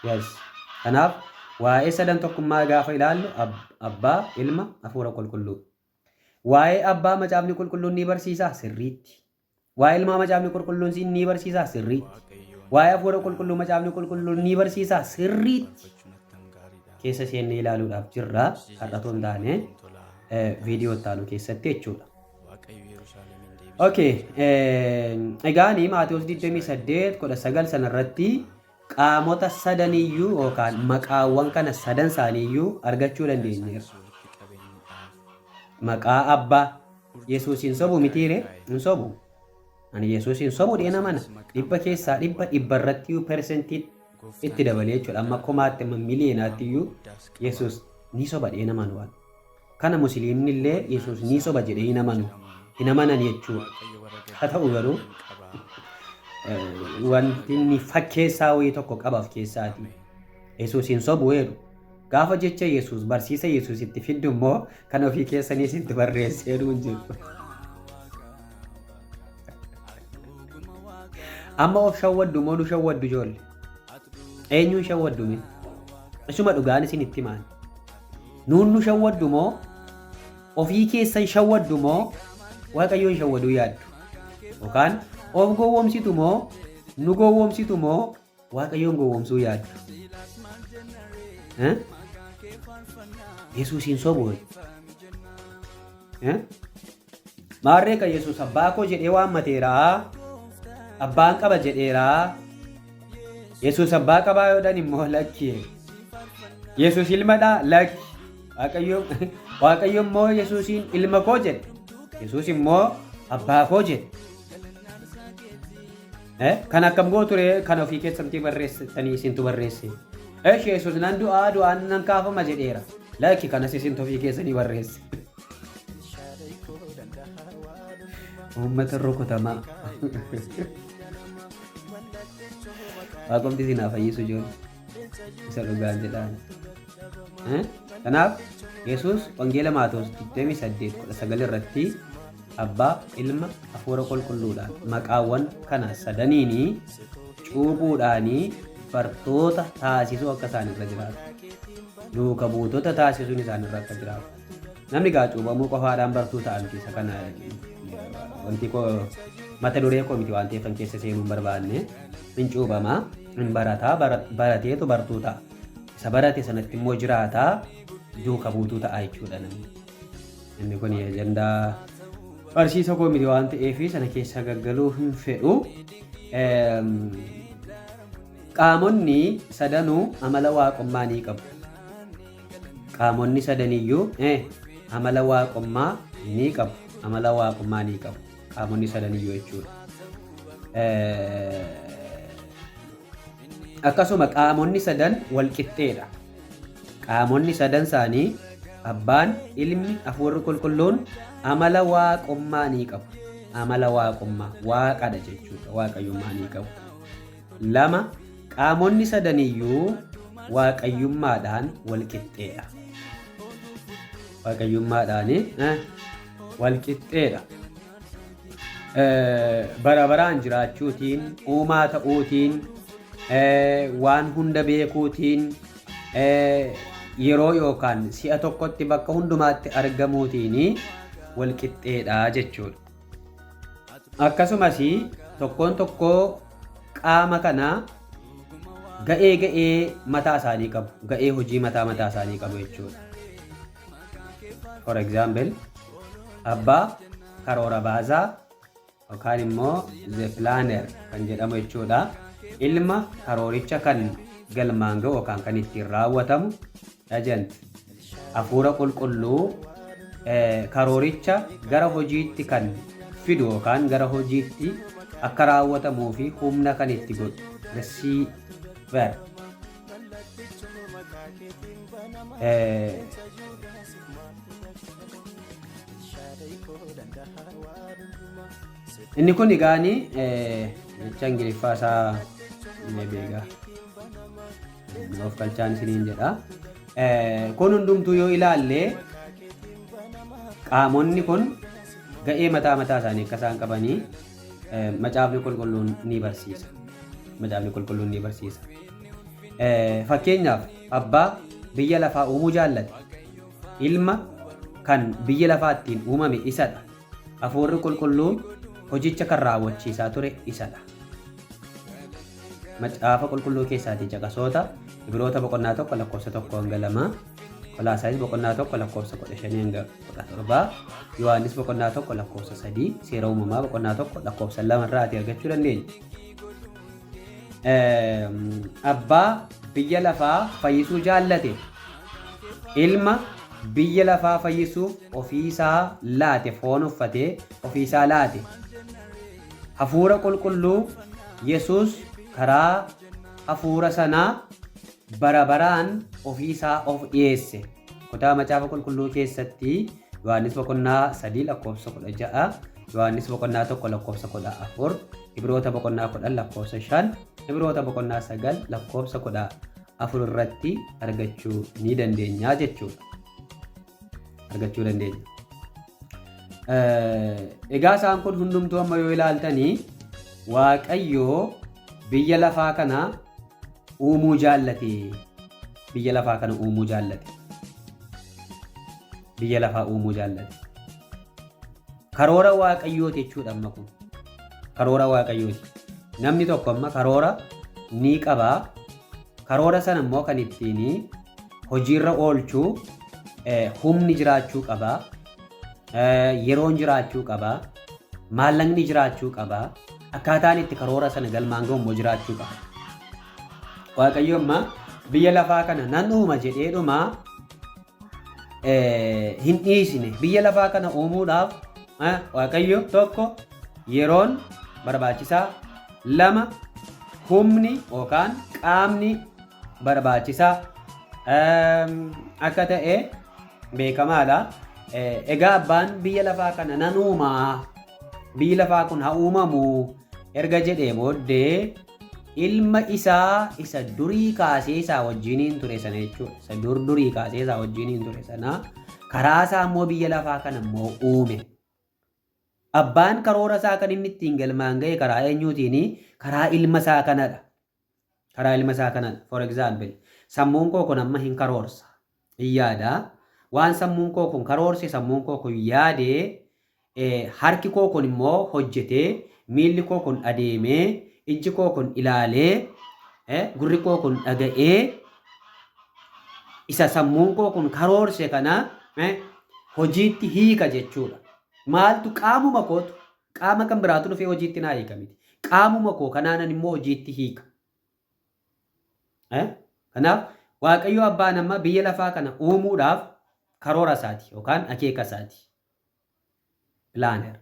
Yes. Kanaaf waa'ee sadan tokkummaa gaafa ilaallu Abbaa, Ilma, Hafuura Qulqulluu. Waa'ee Abbaa Macaafni Qulqulluun ni barsiisaa? Sirriitti. Waa'ee Ilmaa Macaafni Qulqulluun ni barsiisaa? Sirriitti. Waa'ee Hafuura Qulqulluu Macaafni Qulqulluun ni barsiisaa? Sirriitti. Keessa seennee ilaaluudhaaf jirra. Har'a otoo hin taane viidiyoo itti aanu keessatti jechuudha. Okay, egaani Maatewos 28 19 sanarratti qaamota sadaniyyuu yookaan maqaawwan kana sadan isaaniiyyuu argachuu dandeenyeerra. Maqaa Abbaa Yesuus hin sobu mitiire hin sobu. Ani Yesuus hin sobu dhee namana dhibba keessaa dhibba dhibba irratti iyyuu persentii itti dabalee jechuudha. Amma kumaatti amma miliyeenaatti iyyuu Yesuus ni soba dhee namanu waan. Kana Musiliimni illee Yesuus ni soba jedhee hin amanu. Hin amanan jechuudha. Haa ta'u garuu wanti inni fakkeessaa wayii tokko qaba of keessaati. Yesuus hin sobu jedhu. Gaafa jecha Yesuus barsiisa Yesuus itti fiddu immoo kan ofii keessanii isintu barreessee jedhu hin jiru. Amma of shawwaddu moo nu shawwaddu ijoollee? Eenyuun shawwaddu mee? Isuma dhugaan isin itti himaan. Nuun nu shawwaddu moo ofii keessan shawwaddu moo Waaqayyoon shawwaduu yaaddu? Yookaan of gowwoomsitu moo nu gowwoomsitu moo Waaqayyoon gowwoomsuu yaaddu? Eh? Yesuus hin sobu. Eh? Maarree kan Yesuus abbaa koo jedhee waammateera. Abbaan qaba jedheera. Yesuus abbaa qabaa yoodhan immoo lakki. Yesuus ilmadha lakki. Waaqayyo Waaqayyo immoo Yesuusiin ilma koo jedhe. Yesuus immoo abbaa koo jedhe. Eh, Kan akkam gootu ree kan ofii keessantii barreessitanii isintu barreesse. Eshi Yesuus nan du'aa du'aan nan kaafama jedheera. Lakki kanas isintu ofii keessanii barreesse. Uummata rukutamaa. Waaqomti isin haa fayyisu ijoollee. Isa dhugaan jedhaan. Kanaaf Yesuus Wangeela Maatewos 28:19 irratti Abbaa, Ilma, Hafuura Qulqulluudhaan maqaawwan kana sadaniini cuuphuudhaanii bartoota taasisuu akka isaan irra jiraatu. Duuka buutota taasisuun isaan irra akka jiraatu. Namni gaa cuuphamuu qofaadhaan bartuu ta'a miti isa kana wanti koo mata duree koo miti waan ta'eef kan keessa seenuu hin barbaanne hin cuuphama hin barataa barateetu bartuu ta'a. Isa barate sanatti immoo jiraataa duuka buutuu ta'a jechuudha namni. Inni kun ajandaa barsiisa koo miti waan ta'eef sana keessa gaggaluu hin fedhu. Qaamonni sadanuu amala waaqummaa ni qabu. Qaamonni sadaniyyuu amala waaqummaa ni qabu. Amala waaqummaa ni qabu. Qaamonni sadaniyyuu jechuudha. Akkasuma qaamonni sadan wal qixxeedha. Qaamonni sadan isaanii Abbaan, Ilmi, Hafuurri Qulqulluun amala waaqummaa ni qabu. Amala waaqummaa, waaqadha jechuudha. Waaqayyummaa ni qabu. 2, Qaamonni sadaniyyuu waaqayyummaadhaan wal qixxeedha. Waaqayyummaadhaan wal qixxeedha. Bara baraan jiraachuutiin, uumaa ta'uutiin, waan hunda beekuutiin, yeroo yookaan si'a tokkotti bakka hundumaatti argamuutiin wal qixxeedha jechuudha. Akkasumas tokkoon tokkoo qaama kanaa ga'ee ga'ee mataa isaanii qabu. Ga'ee hojii mataa mataa isaanii qabu jechuudha. For example, abbaa karoora baasaa yookaan immoo the planner kan jedhamu jechuudha. Ilma karooricha kan galmaan ga'u yookaan kan ittiin raawwatamu agent. Hafuura qulqulluu karooricha gara hojiitti kan fidu yookaan gara hojiitti akka raawwatamuu fi humna kan itti godhu receiver. Inni kun egaani jecha Ingiliffaa isaa ni beeka. Of galchaan isiniin jedha. Kun hundumtuu yoo ilaalle qaamonni kun ga'ee mataa mataa isaanii akka isaan qabanii macaafni qulqulluun ni barsiisa. Macaafni qulqulluun ni barsiisa. Fakkeenyaaf abbaa biyya lafaa uumuu jaallate. Ilma kan biyya lafaa ittiin uumame isadha. Hafuurri qulqulluun hojicha kan raawwachiisaa ture isadha. Macaafa qulqulluu keessaatii caqasoota Ibroota boqonnaa 1 lakkoofsa 1 hanga 2, Qolaasaayis boqonnaa 1 lakkoofsa 15 hanga 17, Yohaannis boqonnaa 1 lakkoofsa 3, Seera uumamaa boqonnaa 1 lakkoofsa 2 irraatii argachuu dandeenya. Abbaa biyya lafaa fayyisuu jaallate. Ilma biyya lafaa fayyisuuf ofiisaa laate foon uffatee ofiisaa laate. Hafuura qulqulluu Yesuus karaa hafuura sanaa bara baraan ofiisaa of dhiyeesse. Kutaa Macaafa Qulqulluu keessatti Yohaannis boqonnaa 3 lakkoofsa 16, Yohaannis boqonnaa 1 lakkoofsa 14, Ibroota boqonnaa 10 lakkoofsa 5, Ibroota boqonnaa 9 lakkoofsa 14 irratti argachuu ni dandeenya jechuudha. Argachuu dandeenya. Egaa isaan kun hundumtuu amma yoo ilaaltanii Waaqayyo biyya lafaa kana uumuu jaallate. Biyya lafaa kana uumuu jaallate. Biyya lafaa uumuu jaallate. Karoora Waaqayyooti jechuudha amma kun. Karoora Waaqayyooti. Namni tokko amma karoora ni qaba. Karoora sana immoo kan ittiin hojiirra oolchuu humni jiraachuu qaba. Yeroon jiraachuu qaba. Maallaqni jiraachuu qaba. Akkaataan itti karoora sana galmaan ga'u immoo jiraachuu qaba. Waaqayyo amma biyya lafaa kana nan uuma jedheedhuma hin dhiisne. Biyya lafaa kana uumuudhaaf Waaqayyo tokko yeroon barbaachisaa, lama humni yookaan qaamni barbaachisaa akka ta'e beekamaadha. Egaa abbaan biyya lafaa kana nan uumaa biyyi lafaa kun haa uumamu erga jedhee booddee ilma isaa isa durii kaasee isaa wajjiniin ture sana jechuudha. Isa dur durii kaasee isaa wajjiniin ture sana karaa isaa immoo biyya lafaa kana immoo uume. Abbaan karoora isaa kan inni ittiin galmaan ga'e karaa eenyuutiini? Karaa ilma isaa kanadha. Karaa ilma isaa kanadha. For example, sammuun koo kun amma hin karoorsa. Hin yaada. Waan sammuun koo kun karoorse, sammuun koo kun yaade, harki koo kun immoo hojjetee, miilli koo kun adeemee, ijji koo kun ilaalee, gurri koo kun dhaga'ee, isa sammuun koo kun karoorse kana hojiitti hiika jechuudha. Maaltu qaamuma kootu qaama kan biraatu dhufee hojiitti naa hiika miti. Qaamuma koo kanaanan immoo hojiitti hiika. Kanaaf Waaqayyo abbaan amma biyya lafaa kana uumuudhaaf karoora isaati yookaan akeeka isaati. Planner.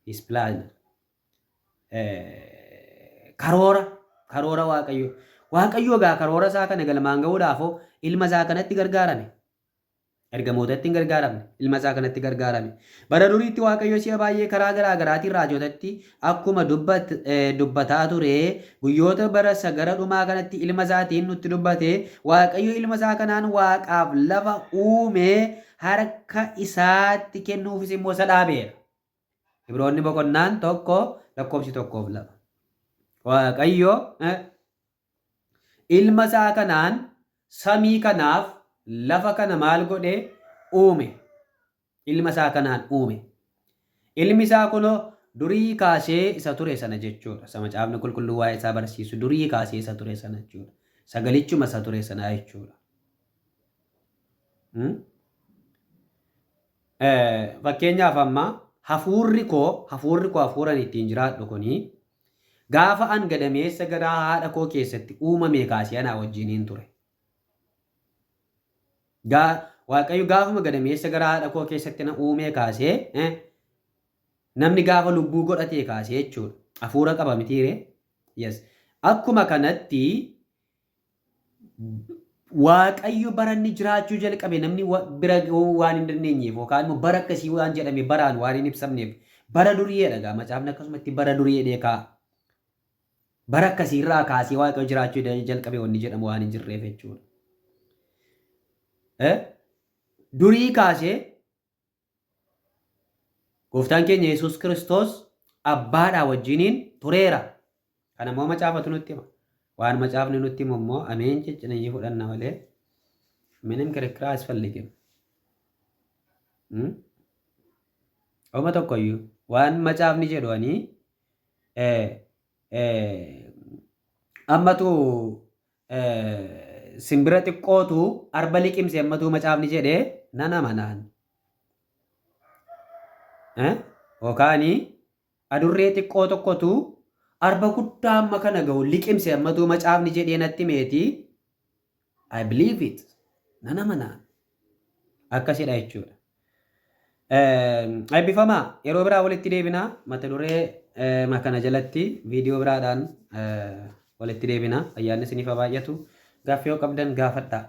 His planner. Karoora karoora Waaqayyo. Waaqayyo egaa karoora isaa kana galmaan ga'uudhaaf ilma isaa kanatti gargaarame. Ergamootatti hin gargaaramne, ilma isaa kanatti gargaarame. Bara duriitti Waaqayyo si'a baay'ee karaa garaa garaatiin raajotatti akkuma dubbataa ture, guyyoota bara isa gara dhumaa kanatti ilma isaatiin nutti dubbate. Waaqayyo ilma isaa kanaan waaqaaf lafa uume, harka isaatti kennuufis immoo isa dhaabeera. Ibroonni boqonnaan 1 lakkoofsi 1 fi 2. Waaqayyo ilma isaa kanaan samii kanaaf lafa kana maal godhe? Uume. Ilma isaa kanaan uume. Ilmi isaa kunoo durii kaasee isa ture sana jechuudha. Isa macaafni qulqulluu waa'ee isaa barsiisu durii kaasee isa ture sana jechuudha. Sagalichuma isa ture sana jechuudha. Fakkeenyaaf amma hafuurri koo hafuuran ittiin jiraadhu kuni gaafa an gadameessa garaa haadha koo keessatti uumamee kaasee anaa wajjiniin ture. Waaqayyo gaafuma gadameessa garaa haadha koo keessatti na uumee kaasee namni gaafa lubbuu godhatee kaasee jechuudha. Hafuura qaba mitiiree? Yes. Akkuma kanatti Waaqayyo bara inni jiraachuu jalqabe namni bira ga'uu waan hin dandeenyeef yookaan immoo bara akkasii waan jedhame baraan waan hin ibsamneef bara durii jedha gaa macaafni akkasumatti bara durii jedhee kaa'a. Bara akkasiirraa kaasee Waaqayyo jiraachuu jalqabe wanni jedhamu waan hin jirreef jechuudha. Durii kaasee Gooftaan keenya Yesuus Kiristoos abbaadhaa wajjiniin tureera. Kana immoo macaafatu nutti hima. Waan macaafni nutti himu immoo ameen jechinee fudhanna malee ምንም ክርክር አያስፈልግም. Oma tokkoyyuu waan macaafni jedhu ani ammatu simbira xiqqootu arba liqimse ammatu macaafni jedhee nan amanaan. Yookaan adurree xiqqoo tokkotu arba guddaa amma kana ga'u liqimse ammatu macaafni jedhee natti meeti, I believe it, nan amanaan. Akkasidha jechuudha. Eebbifamaa, yeroo biraa walitti deebinaa. Mata duree kana jalatti viidiyoo biraadhaan walitti deebinaa. Ayyaanni isiniif haa baay'atu. Gaaffii yoo qabdan gaafadhaa.